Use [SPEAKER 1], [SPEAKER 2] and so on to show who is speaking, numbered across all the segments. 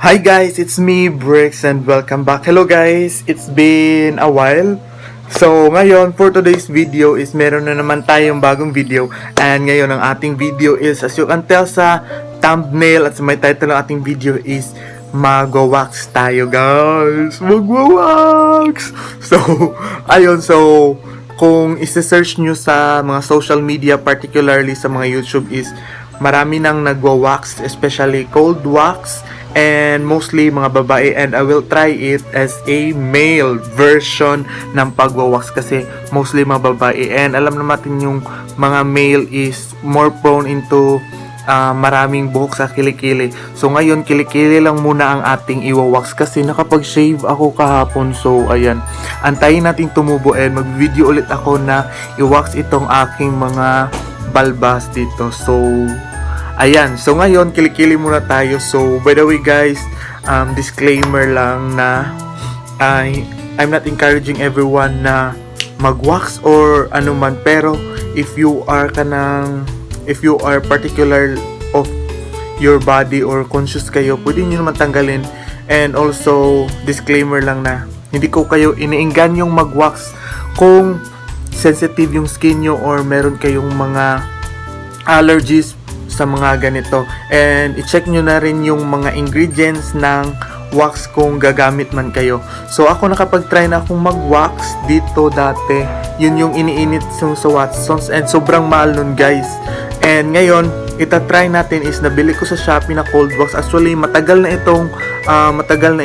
[SPEAKER 1] Hi guys, it's me, Bricks, and welcome back. Hello guys, it's been a while. So, ngayon, for today's video is meron na naman tayong bagong video. And ngayon, ang ating video is, as you can tell sa thumbnail at sa may title ng ating video is, magwa-wax tayo, guys. Magwa-wax! So, ayun, so, kung isa-search nyo sa mga social media, particularly sa mga YouTube is, marami nang nagwa-wax, especially cold wax, and mostly mga babae, and I will try it as a male version ng pagwa-wax kasi mostly mga babae and alam naman natin yung mga male is more prone into maraming buhok sa kilikili. So ngayon, kilikili lang muna ang ating iwa-wax kasi nakapag-shave ako kahapon. So ayan, antayin natin tumubo and mag-video ulit ako na i-wax itong aking mga balbas dito. So ayan, so ngayon, kilikili muna tayo. So, by the way guys, disclaimer lang na I'm not encouraging everyone na mag-wax or ano man. Pero, if you are particular of your body or conscious kayo, pwede nyo naman tanggalin. And also, disclaimer lang na hindi ko kayo iniingganyong mag-wax kung sensitive yung skin nyo or meron kayong mga allergies sa mga ganito. And i-check nyo na rin yung mga ingredients ng wax kung gagamit man kayo. So ako, nakapag-try na akong mag-wax dito dati. Yun yung iniinit yung sa Watsons and sobrang mahal nun, guys. And ngayon, itatry natin is nabili ko sa Shopee na cold wax. Actually, matagal na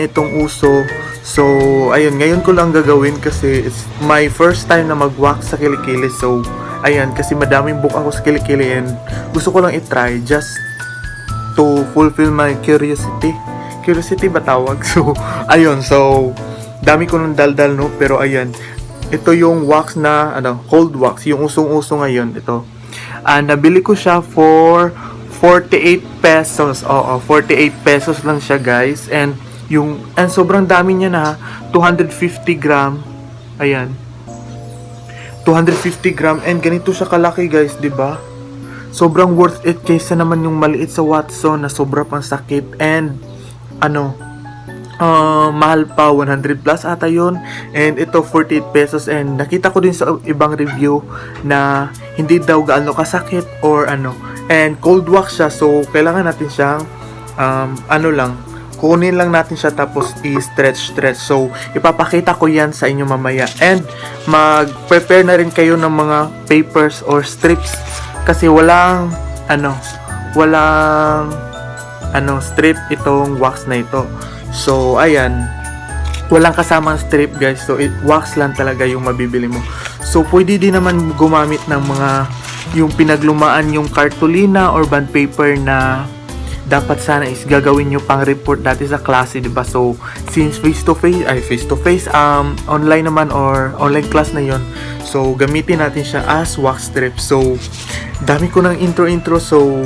[SPEAKER 1] itong uso. So, ayun, ngayon ko lang gagawin kasi it's my first time na mag-wax sa kilikili. So, ayan, kasi madaming buhok ako sa kilikili and gusto ko lang i-try just to fulfill my curiosity. Curiosity ba tawag? So, ayun, so, dami ko ng daldal, no? Pero ayan, ito yung wax na, ano, cold wax, yung usong-uso ngayon, ito. Nabili ko siya for 48 pesos. Oo, 48 pesos lang siya, guys. And sobrang dami niya na, 250 gram. Ayan. 250 gram and ganito siya kalaki, guys, 'di ba? Sobrang worth it kaysa naman yung maliit sa Watson na sobra pang sakit and ano, mahal pa, 100 plus ata yun. And ito, 48 pesos, and nakita ko din sa ibang review na hindi daw gaano kasakit or ano. And cold wax siya, so kailangan natin siyang ano lang, kunin lang natin siya tapos i-stretch stretch. So ipapakita ko yan sa inyo mamaya. And mag-prepare na rin kayo ng mga papers or strips kasi walang ano, walang ano strip itong wax na ito. So ayan, walang kasamang strip, guys. So wax lang talaga yung mabibili mo. So pwede din naman gumamit ng mga yung pinaglumaan yung cartolina or bond paper na dapat sana is gagawin nyo pang report dati sa klase, 'di ba? So, since face to face, ay, face to face, online naman or online class na yon. So, gamitin natin siya as wax strip. So, dami ko ng intro-intro. So,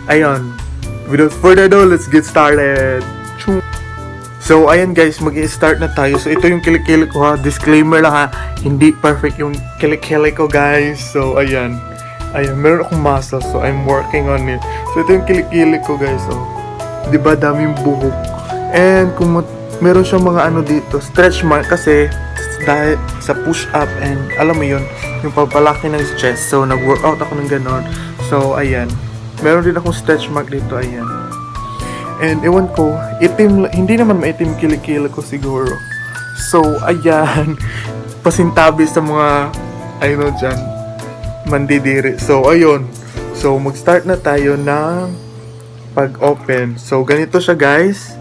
[SPEAKER 1] ayun. Without further ado, let's get started. Chum. So, ayan guys, mag start na tayo. So, ito yung kilikili ko ha. Disclaimer lang ha. Hindi perfect yung kilikili ko, guys. So, ayan. Ayan, meron akong muscle. So, I'm working on it. So, ito yung kilikili ko, guys. Oh. 'Di ba daming buhok? And kung meron siyang mga ano dito, stretch mark kasi dahil sa push up and alam mo yun, yung pagpalaki ng chest. So, nag-workout ako ng ganon. So, ayan. Meron din akong stretch mark dito, ayan. And ewan ko, itim, hindi naman maitim kilikili ko siguro. So, ayan. Pasintabi sa mga, ano dyan, mandidiri. So, ayun. So, mag-start na tayo ng pag-open. So, ganito siya, guys.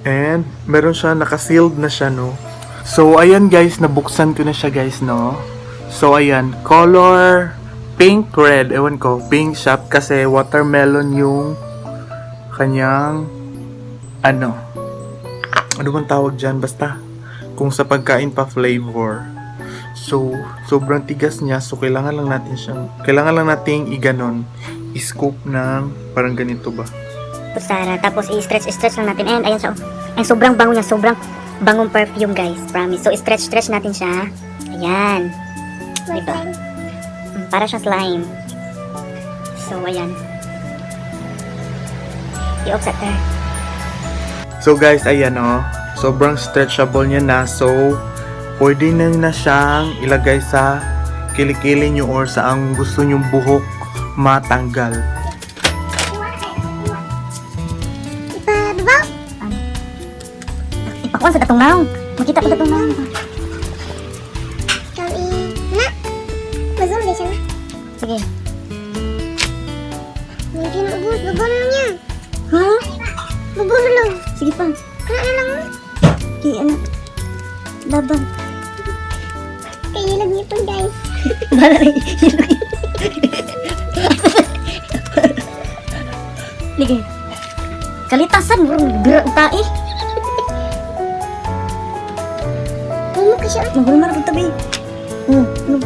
[SPEAKER 1] And meron siya, naka-sealed na siya, no? So, ayan guys, nabuksan ko na siya, guys, no? So, ayan, color pink red. Ewan ko, pink siya kasi watermelon yung kanyang ano. Ano bang tawag dyan? Basta, kung sa pagkain pa, flavor. So, sobrang tigas niya. So, kailangan lang nating iganon. I-scoop ng parang ganito ba?
[SPEAKER 2] Kutsara. Tapos i-stretch-stretch lang natin. And ayan siya, oh. And sobrang bango niya. Sobrang bangong perfume, guys. Promise. So, stretch-stretch natin siya. Ayan. Diba? Para siyang slime. So, ayan. I-off sa ter.
[SPEAKER 1] So guys, ayan oh. Sobrang stretchable niya na. So, pwede na na siyang ilagay sa kilikili nyo or sa ang gusto nyong buhok matanggal.
[SPEAKER 3] Ipababaw.
[SPEAKER 2] Ipakuan sa katong naong. Makita ko katong naong.
[SPEAKER 3] Kami na. Mazoom din siya na.
[SPEAKER 2] Sige.
[SPEAKER 3] Hindi na ubos. Babaw na lang niya.
[SPEAKER 2] Ha?
[SPEAKER 3] Babaw na lang.
[SPEAKER 2] Sige pa.
[SPEAKER 3] Kana na lang, oh.
[SPEAKER 2] Kay ano? Laban.
[SPEAKER 3] Kay ilag ngipon, guys.
[SPEAKER 2] Bahala rin. Lige. Kalitasan bro, gra tae.
[SPEAKER 3] Humo ka siya.
[SPEAKER 2] Mahulma na pud tabi. Oh, ano?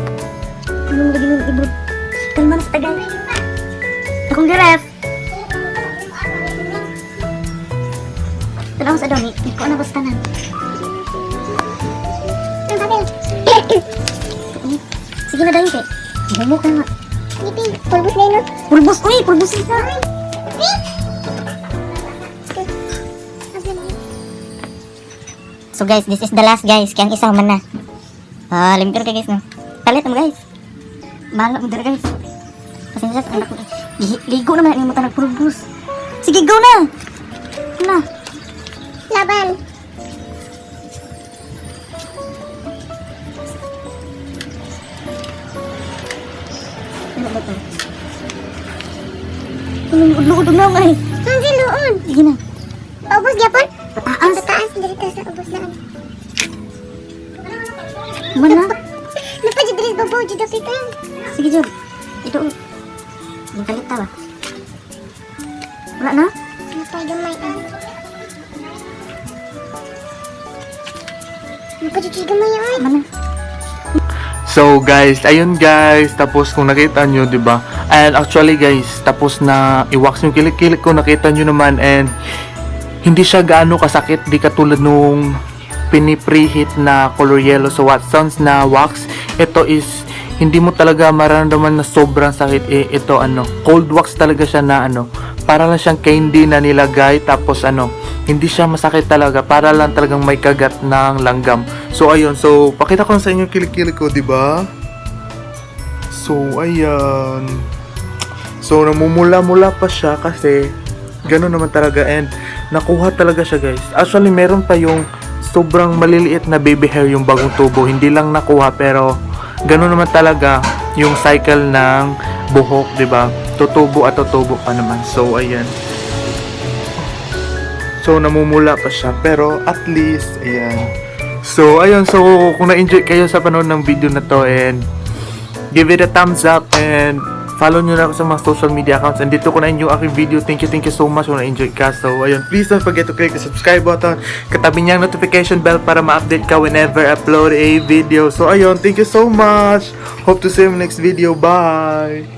[SPEAKER 2] Ano mo lagi nung ibro? Kalma na sa tagal. Akong giref. Tanaw sa dami, ikaw na basta na.
[SPEAKER 3] Ang papel.
[SPEAKER 2] Sige na dahil kay. Humo ka nga.
[SPEAKER 3] Ngipin. Pulbos na yun, oh.
[SPEAKER 2] Pulbos, uy, pulbos isa. So guys, this is the last, guys. Kaya ang isa man na. Ah, limter ka, guys, no. Palit mo, guys. Mahal na mo dira, guys. Pasensya sa anak ko. Ligo naman ang mo nagpulbos. Sige, go na. Na.
[SPEAKER 3] Laban.
[SPEAKER 2] Ano ba to? Ano luod na ay.
[SPEAKER 3] Ang siluon.
[SPEAKER 2] Sige na.
[SPEAKER 3] Ubos gyapon.
[SPEAKER 2] Pataas.
[SPEAKER 3] Sa taas dito sa ubos na.
[SPEAKER 2] Man na.
[SPEAKER 3] Napa jud diri babaw jud kita.
[SPEAKER 2] Sige, Jod. Ito. Oh. Yung kalita ba? Wala na?
[SPEAKER 3] Napa gamay ah. Napa jud gamay ay.
[SPEAKER 2] Man na.
[SPEAKER 1] So guys, ayun guys, tapos kung nakita nyo, 'di ba? And actually guys, tapos na i-wax yung kilikili ko, nakita nyo naman and hindi siya gaano kasakit, di katulad nung pinipreheat na color yellow sa Watsons na wax. Ito is hindi mo talaga mararamdaman na sobrang sakit eh, ito ano, cold wax talaga siya na ano, para lang siyang candy na nilagay tapos ano, hindi siya masakit talaga, para lang talagang may kagat ng langgam. So ayun, so pakita ko sa inyo yung kilikili ko, 'di ba? So ayan. So namumula-mula pa siya kasi gano'n naman talaga and nakuha talaga siya, guys. Actually, meron pa yung sobrang maliliit na baby hair yung bagong tubo. Hindi lang nakuha pero gano'n naman talaga yung cycle ng buhok, 'di ba? Tutubo at tutubo pa naman. So ayan. So namumula pa siya pero at least ayan. So ayun, so kung na-enjoy kayo sa panood ng video na to and give it a thumbs up and follow nyo na ako sa mga social media accounts. And dito ko na yung aking video. Thank you so much kung na-enjoy ka. So, ayun, please don't forget to click the subscribe button. Katabi niya ang notification bell para ma-update ka whenever I upload a video. So, ayun, thank you so much. Hope to see you in the next video. Bye!